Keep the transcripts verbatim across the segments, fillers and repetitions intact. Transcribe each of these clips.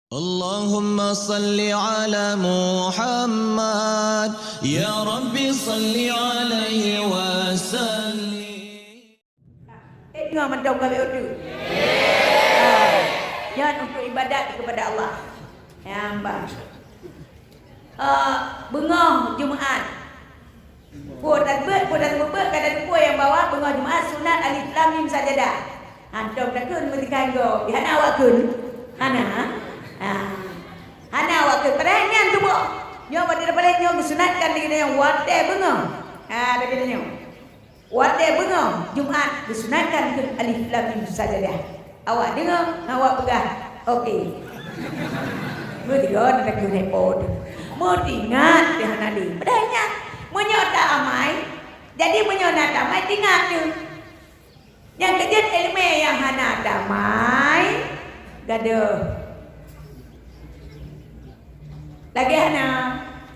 Allahumma salli ala Muhammad, ya Rabbi salli alaihi wasallim. Eh, dengar mantong kami utu. Ah, nyan untuk ibadat kepada Allah. Ya, bah. Eh, beungoh Jumaat. Peue tan beuet, peue tan beuet, ka tateupeue nyang bahwa beungoh Jumaat sunat alif lam mim sajadah. Hantom takheun meutikai gob, hana awak kheun. Hana. Ha. Hana awak kheun. Padahai nyan tuboh. Nyoe bak di Dapaléng nyoe geusunatkan di geutanyoe watée beungoh. Ha, di geutanyoe. Watée beungoh Jumaat geusunatkan kheun alif lam mim sajadah. Awak deungoe, awak peugah, "Oke." Meuteumé na takheun repot. Meuingat teuh hana lé. Padahai nyan, meunyoe ta amai, jadi meunyoe na tamai, teuingat teuh. Nyang keujeuet iéleumé nyang hana tamai, gadôh. Lagée hana,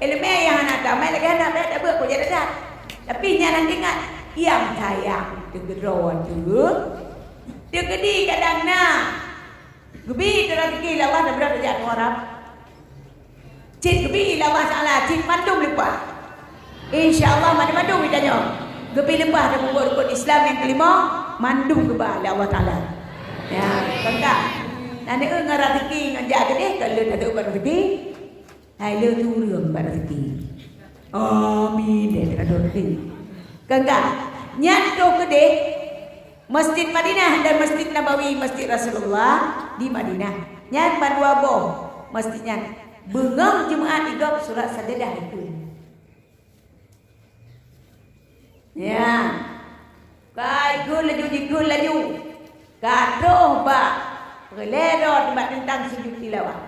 iéleumé nyang hana tamai lagée hana, bèk tabeuet keu jadat that. Tapi nyan hana teuingat, nyang sayang teuh keudroe teuh, teukeudi kadang na. Geubi teuh raseuki lé Allah, tabeuet tajak ngon Arab. Cit geubi lé Allah Taala, cit mandum leupah. Insya Allah, mandum-mandum geutanyoe geubi leupah dan peubuet rukon Islam nyang keulimong, mandum geuba lé Allah Taala. Ya, teuka. Nan ngon raseuki ngon jak keudeh, ka lheueh tadeuh bak raseuki. Hai lheueh turun bak raseuki. Amin. Deh, teuka raseuki. Teuka. Nyan troh keudeh. Masjid Madinah dan Masjid Nabawi, Masjid Rasulullah di Madinah. Nyan mandua boh masjid nyan. Beungoh Jumaat igob surat Sajadah itu. Ya. Ka ikheun laju, jikheun laju. Ka troh bak peureulée droe bak teuntang sujud tilawah.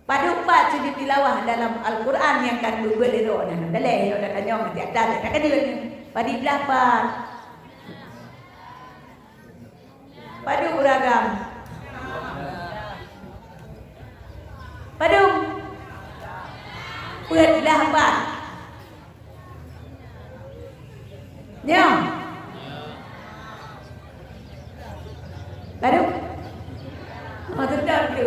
Padub pat sujud tilawah dalam Al-Quran nyang ka geubeuet lé droe nyan? Daleh nyoe tatanyong di ateueh, takeudeueng. Padub blah pat? Padub ureueng agam? Padub? Peuet blah pat. Nyoe. Lalu? Oh, teutap tu.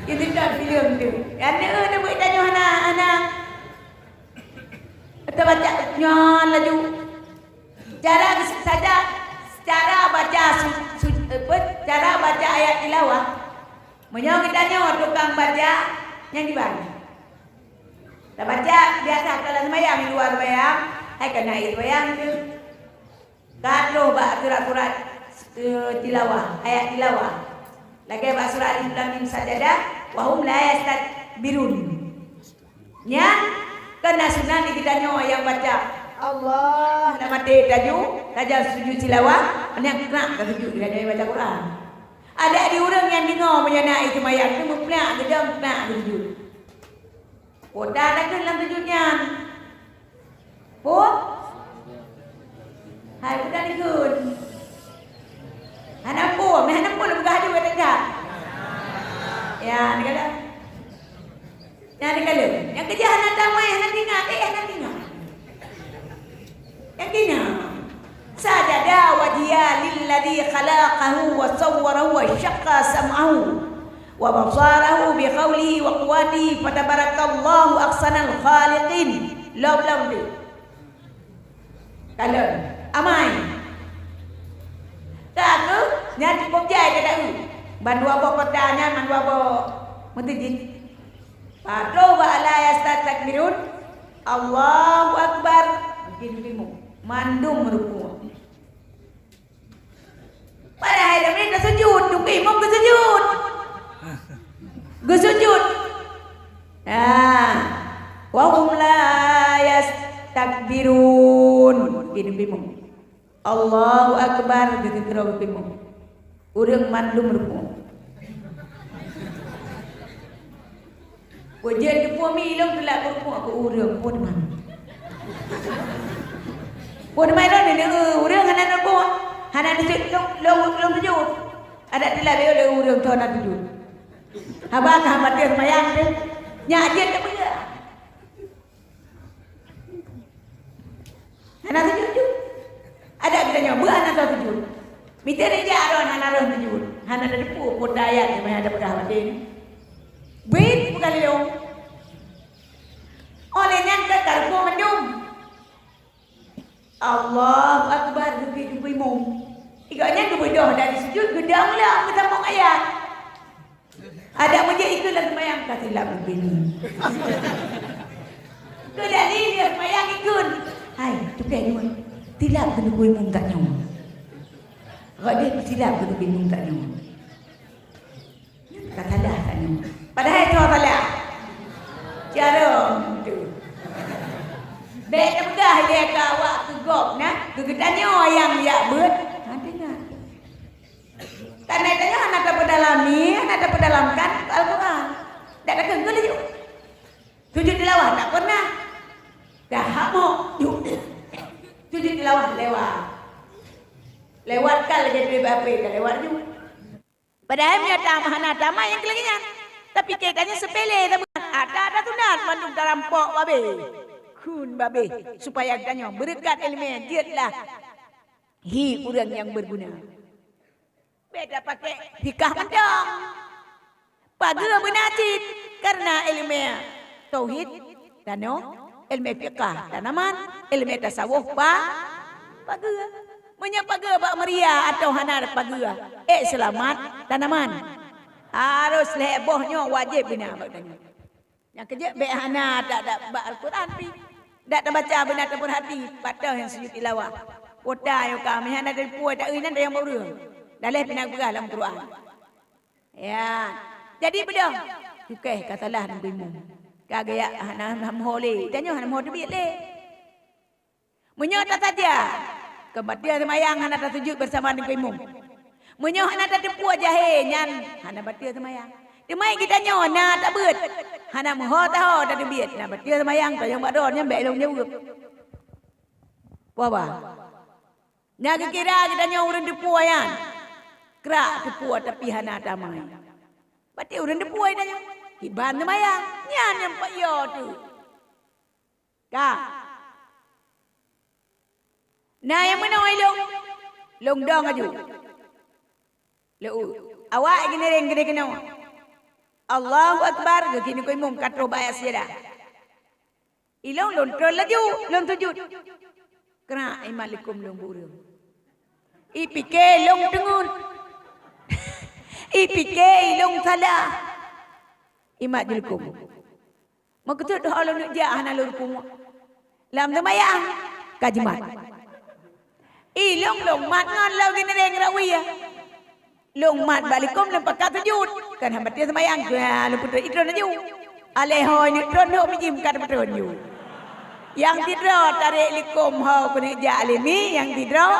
Ya, teutap filem tu. Aneuk, aneuk murit tanyoe hana, hana teubaca nyan laju. Cara saja, cara baca su-, su-, apa, cara baca ayat tilawah. Meunyoe geutanyoe tukang baca, nyang diban. Tabaca biasa kalau seumayang, di luwa seumayang, hai kana ie seumayang tu. Ka troh bak surat-surat, eh, tilawah, ayat tilawah. Lagée bak surat Alif Lam Mim Sajadah, wa hum la yastakbirun. Nyan, kan na sunat di geutanyoe nyang baca, Allah, na maté taju, tajak sujud tilawah, nyang keunak ka sujud geutanyoe nyang baca Quran. Adak di ureuëng nyang deungoe meunyoe na ie seumayang tu meuplak geudong plak geusujud. Peue takheun lam sujud nyan? Peue? Hai, peue takheun? Hana peue, meuhana peue lôn peugah aju keu teuka. Ya, neukalon. Nyan neukalon. Nyang keujeuet hana tamai, hana teuingat, eh, hana teuingat. Yakin? Sajada wajhiya lilladzi khalaqahu wa sawwarahu wa syaqqa sam'ahu wa basarahu bi haulihi wa quwwatihi, fatabarakallahu ahsanal khaliqin. Lom-lom tu. Kalon. Amai. Ka tu, nyan cukup jai ka taeu. Bandua boh kota nyan, bandua boh meuseujid. Padub bak la yastakbirun, Allahu Akbar, mungkin bingung. Mandum rukuk. Padahai dah menit dah sujud, tunggu imam ke sujud. Ke sujud. Nah, wa hum la yastakbirun. Mungkin bingung. Allahu Akbar, geukheun keudroe geupeumoh. Ureuëng mandum rukuk. Peue jeuet geupeumiet lôn teulat rukuk keu ureuëng, peue teuma? Peue teuma lôn deungoe ureuëng hana rukuk, hana sujud, lôn, lôn, lôn sujud. Adak teulat lé ureuëng tu hana sujud. Haba ka haba teuh seumayang teuh. Nyak jeuet teupeue. Hana sujud ju. Adak geutanyoe beuh hana soe sujud. Mita rijak Aron hana roh sujud. Hana tateupeue peue ayat nyang hana tapeugah watée nyoe. Bit bukan lôn. Oleh nyan ka tarumpok mandum. Allahu Akbar, geubit teungku imum. Igak nyan geubeudôh dari sujud, geudong lom geusambông ayat. Adak meujeuet ikheun lam seumayang ka silap geubit imum. Keu dalil lé seumayang ikheun. Hai, cukai nyoe. Silap keu teungku imum tanyoe. Rot deh silap keu teungku imum tanyoe. Ka salah tanyoe. Padahai soe salah? Carông tu. Bèk tapeugah lé keu awak keu gob na, keu geutanyoe nyang jak beuet. Hana teuingat. Karena tanyoe hana tapeudalami, hana tapeudalamkan Al-Quran. Dak takheun keu laju. Sujud tilawah tak pernah. Dah hamok. Sujud tilawah lewat. Lewat kan lagèe tuléh bak H P ka lewat ju. Padahai meunyoe tam hana tamai nyang keu lagèe nyan. Tapi keu tanyoe sepele saban. Ata-ata sunat mandum tarampok babeh. Kheun babeh supaya geutanyoe beureukat ileumèe jeuet lah hi ureueng nyang beuguna. Bèk tapakèk fikah mantong. Pageue beuna cit, kareuna ileumèe tauhid tanoh, ileumèe fikah tanaman, ileumèe tasawuf pa-, pageue. Meunyoe pageue bak meuria atawa hana pageue, ék seulamat tanaman. Harôh lhèe boh nyoe wajéb beuna bak tanyoe. Nyang keujeuet bèk hana dak, dak bak Al-Quran pih. Dak tabaca beuna tapeurhati, pat toh nyang sujud tilawah. Kuota nyoe ka, meuhana teupeue ta-eu nyan tayang bak ureueng. Daleh pih na geupeugah lam Quran. Ya. Jadi beudôh. Cukai ka salah teungku imum. Ka gaya hana, hana meuho lé. Tanyoe hana meuho teubiet lé. Meunyoe tasaja, keu bateue seumayang hana tasujud beusama teungku imum. Meunyoe hana tateupeue jahé nyan hana bateue seumayang. Teuma geutanyoe na tabeuet, hana meuho taho tateubiet, na bateue seumayang, tanyong bak droe nyan bèk lôn jaweueb. Peue haba? Na geukira geutanyoe ureueng teupeue nyan. Krak teupeue tapi hana tamai. Bateue ureueng teupeue geutanyoe. Kiban seumayang, nyan nyang payah teuh. Ka. Na nyang meunoe ilong, lôn dong laju. Leu, awak geuneureng keudeh keunoe. Allahu Akbar, geukheun teungku imum ka troh bak ayat seujadah. Ilong lôn tron laju, lôn sujud. Krak imat likôm lôn beu ureueng. Ipike lôn teungeut. Ipike ilong salah. Imat jilukôm. Meukeusut ho lôn neuk jak hana lôn rukuk. Lam seumayang ka jimat. Ilong lôn mat ngon lôn geuneureng rawi. Lôn mat bak likôm lôn pakat sujud. Kan hana bateue seumayang, ya, lôn peutrön itron laju. Alèh ho neuk tron ho mijim ka teupeutrön ju. Nyang sidroe tarek likôm ho keuneuk jak lé mi, nyang sidroe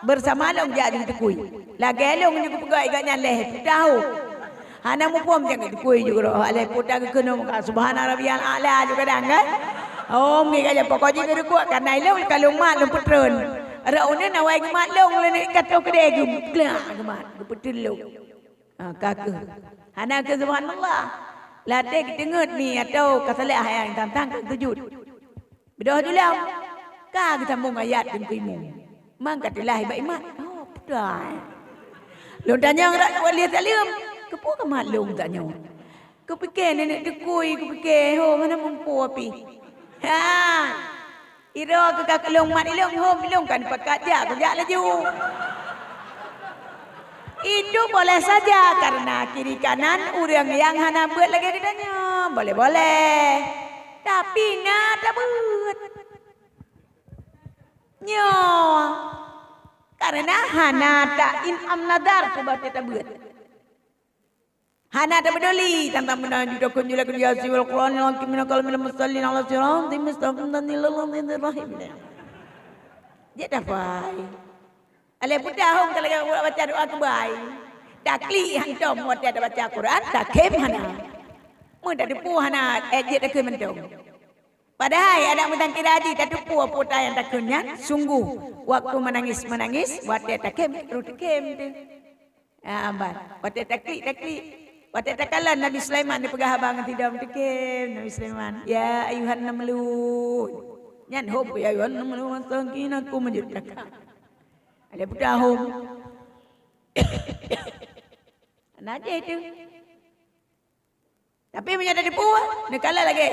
beusama lôn jak jiteukui. Lagèe lôn nyang kupeugah igat nyan lhèe peuet tahun. Hana muphom nyang jiteukui ju keudroe, lhèe peuet tahun geukheun ka subhana rabbiyal a'la ju kadang kan. Oh, mi ka jak pokok jih geureukuek, ka na ilong ka lôn mat lôn peutrön. Rot uneuen awai geumat lôn, lôn ikat lôn keudè geuglak geumat, geupeutrön lôn. Ha, ka keuh. Hana keuh subhanallah. Latèe geuteungeut mi atau ka salah nyang tantang ka sujud. Beudôh ju lom. Ka geusambông ayat teungku imum. Mang ka teulah bak imat. Oh, peudai. Lôn tanyong rot wali saleuem. Keupeue ka mat lôn tanyong? Kupiké nenek teukui, kupiké, ho, hana muphom pih. Ha. Iroe keu ka keu lôn mat ilong, hom ilong kan pakat jak, kujak laju. Itu boleh saja karena kiri kanan ureueng nyang hana beuet lagèe geutanyoe, boleh-boleh. Tapi na tabeuet. Nyoe karena hana ta in'am nazar keu batèe tabeuet. Hana tapeuduli tantang meunan ju takheun ju lakèe Yasin wal Qur'anil hakim, innaka laminal mursalin ala siratim mustaqim, tanzilal azizir rahim. Jeuet tapai. Alèh peue tahun ka lagèe baca doa keubai. Taklik hantom watèe tabaca Quran, takhém hana. Meu tateupeue hana, eh, jeuet takhém mantong. Padahai adak meutangkira jih tateupeue peue nyang takheun nyan, sungguh waktu menangis-menangis, watèe takhém, rot takhém teuh. Ah, amban. Watèe taklik, taklik. Watèe takalon Nabi Sulaiman dipeugah haba ngon sidom, takhém Nabi Sulaiman. Ya ayuhan namlu. Nyan hom ya ayuhan namlu wasakinakum meujeuet takhém. Ada peue hom. Najih tu. Tapi meunyoe tateupeue, neukalon lagèe,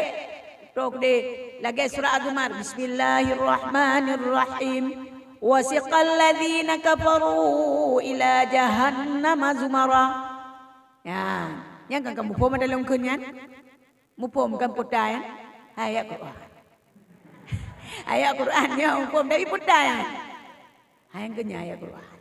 trok deh, lagèe surah Az-Zumar, "Bismillahirrahmanirrahim. Wasiqal ladzina kafaru ila jahannama zumara." Nyan, nyan kan kamoe muphom ata lôn kheun nyan? Muphom kan peue ta nyan? Ayat Quran. Ayat Quran nyan muphom, tapi peue ta nyan? Hai, nyan keuh nyan ayat Quran.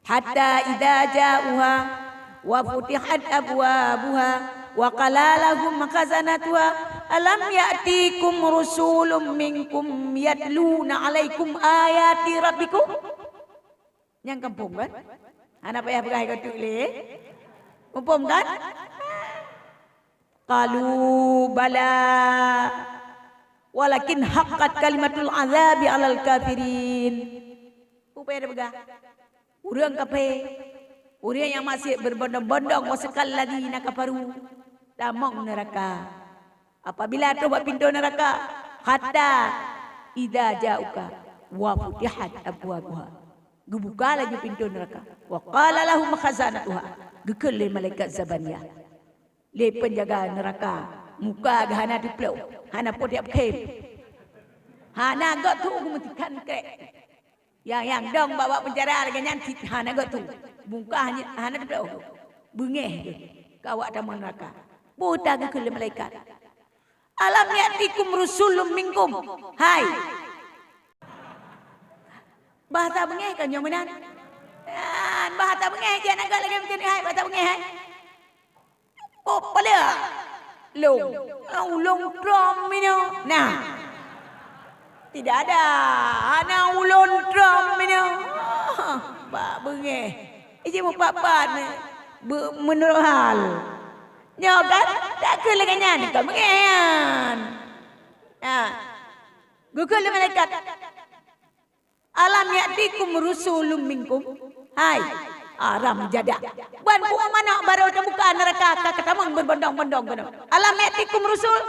"Hatta idza ja'uha wa futihat abwabuha wa qala lahum khazanatuha alam ya'tikum rusulun minkum yatluna 'alaikum ayati rabbikum." Nyan kan muphom kan? Hana payah peugah lagèe nyan lé. Muphom kan? Qalu bala walakin haqqat kalimatul azabi 'alal kafirin. Peue payah tapeugah? Ureueng kafé, ureueng nyang maksiet beubondong-bondong, wasiqal ladzina kafaru, tamong neuraka. Apabila troh bak pintoe neuraka, hatta idza ja'uka wa futihat abwabuha. Geubuka laju pintoe neuraka. Wa qala lahum khazanatuha. Geukheun lé malaikat Zabaniyah, lé peunjaga neuraka, muka geuh hana teuploh, hana po tiep khém. Hana gèt tu geumeutikhan krek. Nyang, nyang dong bak, bak peunjara lagèe nyan cit hana gèt tu. Muka hana, hana teuploh. Beungèh geuh ka awak tamong neuraka. Peue ta geukheun lé malaikat? "Alam ya'tikum rusulun minkum?" Hai. Bahasa beungèh kan nyoe meunan? Kan bahasa beungèh, jih hana gèt lagèe meuteumèe hai, bahasa beungèh hai. Oh, pala. Lôn. Ah, ulôn trom minoe. Nah. Tidak ada. Hana ulôn trom minoe. Ah, bak beungèh. Iji mupat-pat ni. Be-, meunurot hal. Nyoe kan? Tak keu lagèe nyan. Kon beungèh nyan. Nah. Geukheun lé malaikat. "Alam ya'tikum rusulun minkum?" Hai, haram jadah. Ban pungo manok barô teubuka neuraka ka katamong beubondong-bondong keunoe. "Alam ya'tikum rusul?"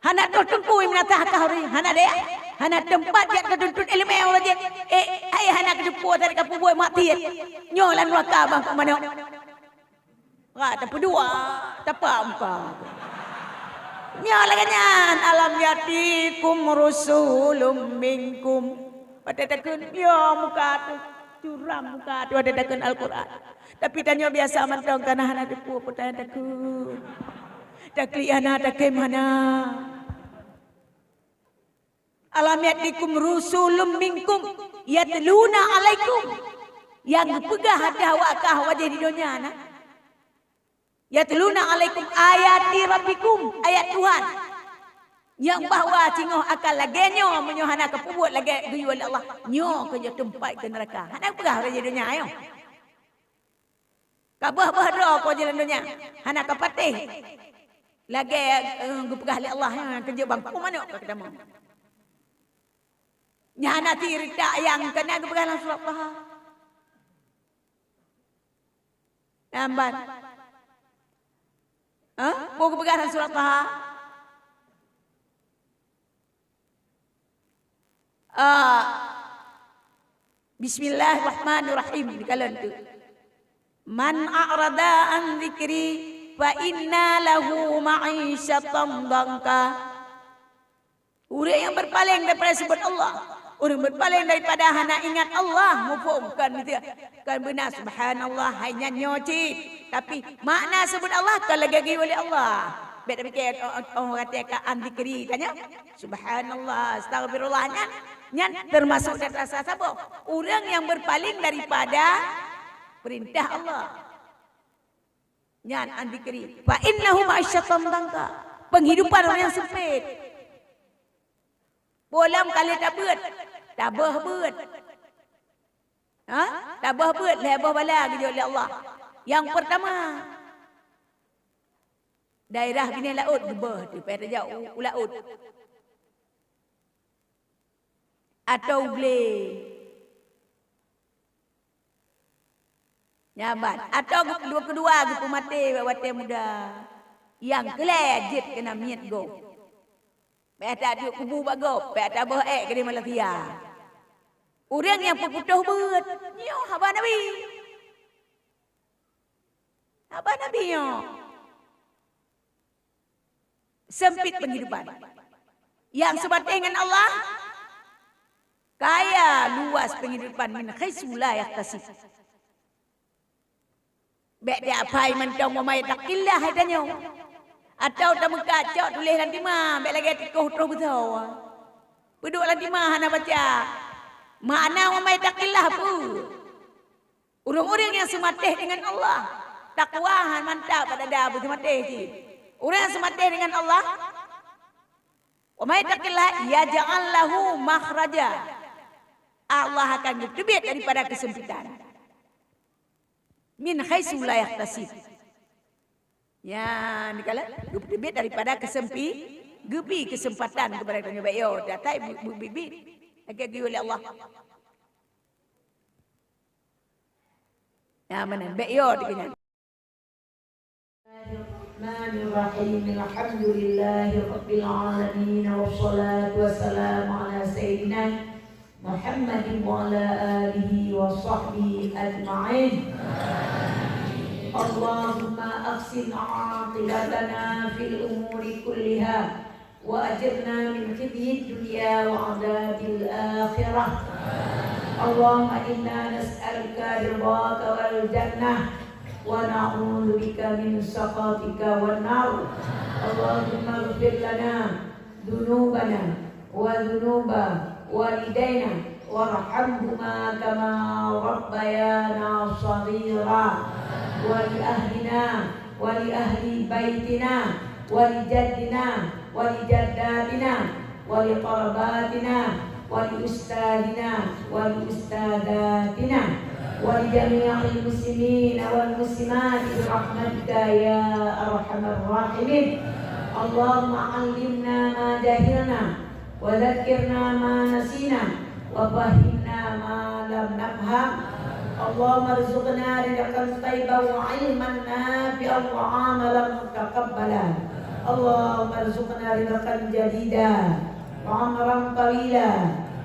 Hana troh teungku meunasah ka hari, hana deh. Hana teumpat jak tatuntut ileumèe uroe jih. Eh, hai hana keudeupo tadi ka peubuet maksiet. Nyoe lam neuraka ban pungo manok. Ka teupeudua, tapa muka. Nyoe lagèe nyan, "Alam ya'tikum rusulun minkum?" Watèe takheun, "Ya, muka tu, curam muka tu," watèe takheun Al-Quran. Tapi tanyoe biasa mantong, kana hana teupeue peue nyang takheun. Taklik hana, takhém hana. "Alam ya'tikum rusulun minkum yatluna 'alaikum?" Nyang geupeugah ateueh awak ka awak jih di donya na. "Yatluna 'alaikum ayati rabbikum," ayat Tuhan. Nyang bahwa singoh akan lagèe nyoe meunyoe hana kapeubuet lagèe geuyue lé Allah. Nyoe keuh nyoe teumpat keu neuraka. Hana geupeugah lagèe donya nyoe. Ka beuh-beuh droe po jalan donya, hana ka patéh. Lagèe, eh, geupeugah lé Allah, "Nyan keuh jeuet ban pungo manok ka katamong." Nyan hana sirita nyang kana geupeugah lam surat Taha. Nyan ban. Hah? Peue geupeugah lam surat Taha? Ah, Bismillahirrahmanirrahim. Dikalon tu. "Man a'rada an dzikri fa inna lahu ma'isyatan dhanka." Ureueng nyang beupaleng daripada seubut Allah, ureueng beupaleng daripada hana ingat Allah, muphom kan beutôi? Kan beuna subhanallah, hai nyan nyoe cit. Tapi makna seubut Allah kon lagèe geuyue lé Allah. Bèk tapike, oh, oh, oh, kata ka an dzikri, tanya. Subhanallah, astagfirullah nyan, nyan teumasok di antara saboh ureueng nyang beupaleng daripada peurintah Allah. Nyan an dzikri. Fa innahu ma'isyatan dhanka. Penghidupan orang yang sempit. Peue lom ka lheueh tabeuet, tabeuh beuet. Ha? Tabeuh beuet lhèe boh bala geujok lé Allah. Nyang peurtama, daerah binéh laôt geubeuh teupèh tajak u, u laôt. Atau u glé. Nyan ban. Atau geu-, keudua geupeumaté bak watèe muda. Nyang keulhèe jeuet keunan miet gob. Payah taduek kubu bak gob, payah tabeuh èk keudéh Malaysia. Ureueng nyang peuputôh beuet, nyoe haba Nabi. Haba Nabi nyoe sempit penghidupan. Nyang seumatéh ngon Allah, kaya luwah penghidupan, min haitsu la yahtasib. Bék taphai mantong, wa may yattaqillah, hai tanyoe. Atawa tameukat cok tuléh lam tima, bék lagée tikoh troh beusoe. Peuduek lam tima hana baca. Makna wa may yattaqillah peue? Ureuëng-ureuëng nyang seumatéh deungon Allah, takwa han mantap bak dada beuseumatéh cit. Ureuëng nyang seumatéh deungon Allah, "Wa may yattaqillah yaj'al lahu makhraja." Allah akan geuteubiet daripada keusempitan. "Min haitsu la yahtasib." Ya, dikala geuteubiet daripada keusempi-, geubri keuseumpatan keupada tanyoe, bék yo, datai bu-, bu-, bit-bit. Lagée geuyue lé Allah. Ya, meunan. Bék yo dikeue nyan. Bismillahirrahmanirrahim. Alhamdulillahi rabbil alamin. Wassalatu wassalamu ala sayyidina Muhammadin wa ala alihi wa sahbihi ajma'in. Allahumma ahsin aqibatana fil umuri kulliha wa ajirna min khizyid dunya wa adzabil akhirah. Allahumma inna nas'aluka ridhaka wal jannah wa na'udzubika min sakhatika wan nar. Allahumma ighfir lana dzunubana wa dzunuba walidaina warhamhuma kama rabbayana shaghira. Wa li ahlina wa li ahli baitina wa li jaddina wa li jaddatina wa li qarabatina wa li ustadzina wa li ustadzatina wa li jami'il muslimina wal muslimat bi rahmatika ya arhamar rahimin. Allahumma 'allimna ma jahilna wa dzakkirna ma nasina wa fahhimna ma lam nafham. Allahumma rzuqna rizqan thayyiban wa 'ilman nafi'an wa 'amalan mutaqabbala. Allahumma rzuqna rizqan jadida wa 'umran tawila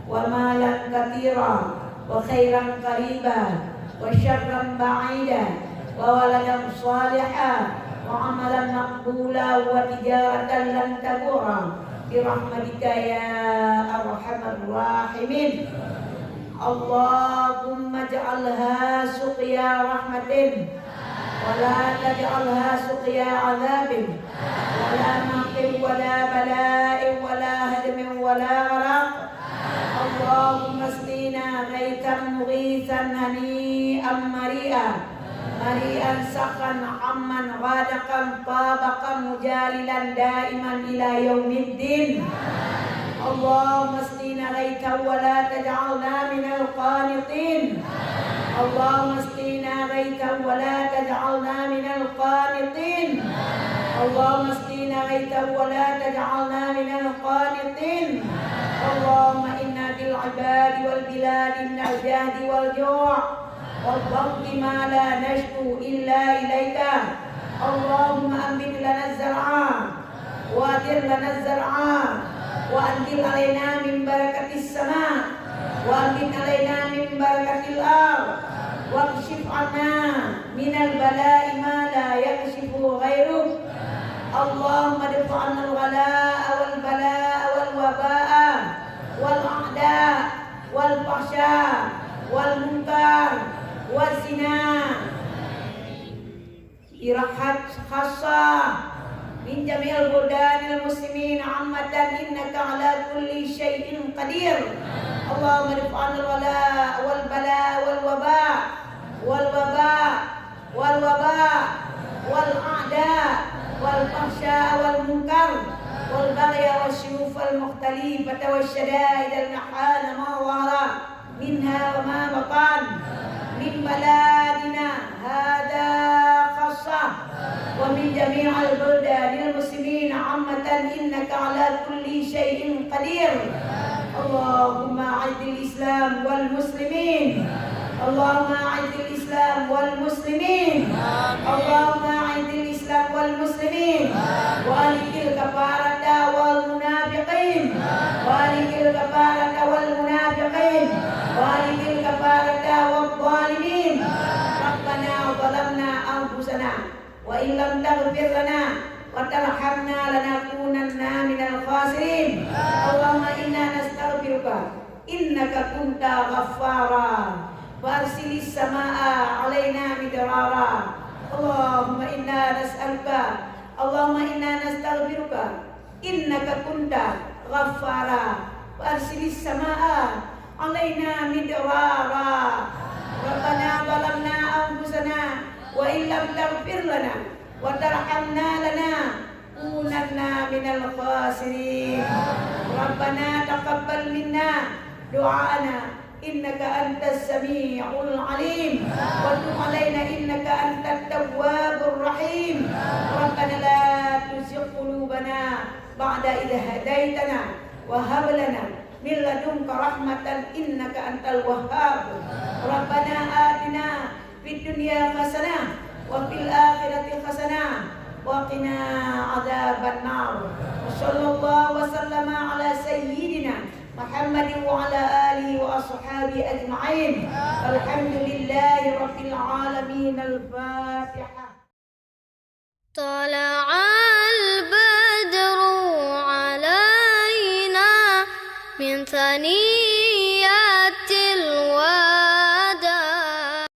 wa malan katsira wa khairan qariba wa syarran ba'ida wa waladan shaliha wa 'amalan maqbula wa tijaratan lan tabura bi rahmatika ya arhamar rahimin. Allahumma ij'alha suqya rahmatin wa la taj'alha suqya 'adzabin wa la maqtin wa la bala'in wa la hadmin wa la gharaq. Allahumma asqina ghaitsan mughitsan hani'an mari'a, mari'an sakhan 'azban ghadaqan tabaqan mujalilan daiman ila yaumiddin. Allahumma asqina ghaitsan wa la taj'alna minal qanitin. Allahumma asqina ghaitsan wa la taj'alna minal qanitin. Allahumma asqina ghaitsan wa la taj'alna minal qanitin. Allahumma inna bil ibadi wal biladi minal jahdi wal ju' wal faqri ma la nasyku illa ilaika. Allahumma anbit lana zar'a wa adir lana zar'a wa anzil alaina min barakatis sama wa anbit alaina min barakatil ard wa kshif 'anna minal bala'i ma la yakshifu ghairuk. Allahumma dfa' 'annal ghala'a wal bala'a wal waba'a wal a'da wal fahsya wal munkar waz zina. Bi rahmatika khassah min jami'il buldanil muslimin 'ammatan innaka 'ala kulli syai'in qadir. Allahumma dfa' 'annal ghala'a wal bala'a wal waba'a wal waba'a wal waba'a wal a'da wal fahsya wal munkar wal baghya wasy syuyukhal mukhtalifata wasy syada'idal mahana ma dhahara minha wa ma batan, min baladina hadza khassah, wa min jami'il buldanil muslimin 'ammatan, innaka 'ala kulli syai'in qadir. Allahumma a'izzil Islam wal muslimin. Allahumma a'izzil Islam wal muslimin. Allahumma a'izzil Islam wal muslimin. Wa azhiril kafarata wal munafiqin. Wa azhiril kafarata wal munafiqin. Wa azhiril kafarata wal zalimin. Rabbana zalamna anfusana. وإن لم تغفر لنا وترحمنا لنكونن من الخاسرين. اللهم إنا نستغفرك إنك كنت غفارا فأرسل السماء علينا مدرارا. اللهم إنا نسألك، اللهم إنا نستغفرك إنك كنت غفارا فأرسل السماء علينا مدرارا. ربنا ظلمنا أنفسنا وإن لم تغفر لنا وترحمنا لنكونن من الخاسرين. ربنا تقبل منا دعاءنا إنك أنت السميع العليم وتب علينا إنك أنت التواب الرحيم. ربنا لا تزغ قلوبنا بعد إذ هديتنا وهب لنا من لدنك رحمة إنك أنت الوهاب. ربنا آتنا في الدنيا حسنة وفي الآخرة حسنة وقنا عذاب النار. وصلى الله وسلم على سيدنا محمد وعلى آله وأصحابه أجمعين. الحمد لله رب العالمين. الفاتحة. طلع البدر علينا من ثني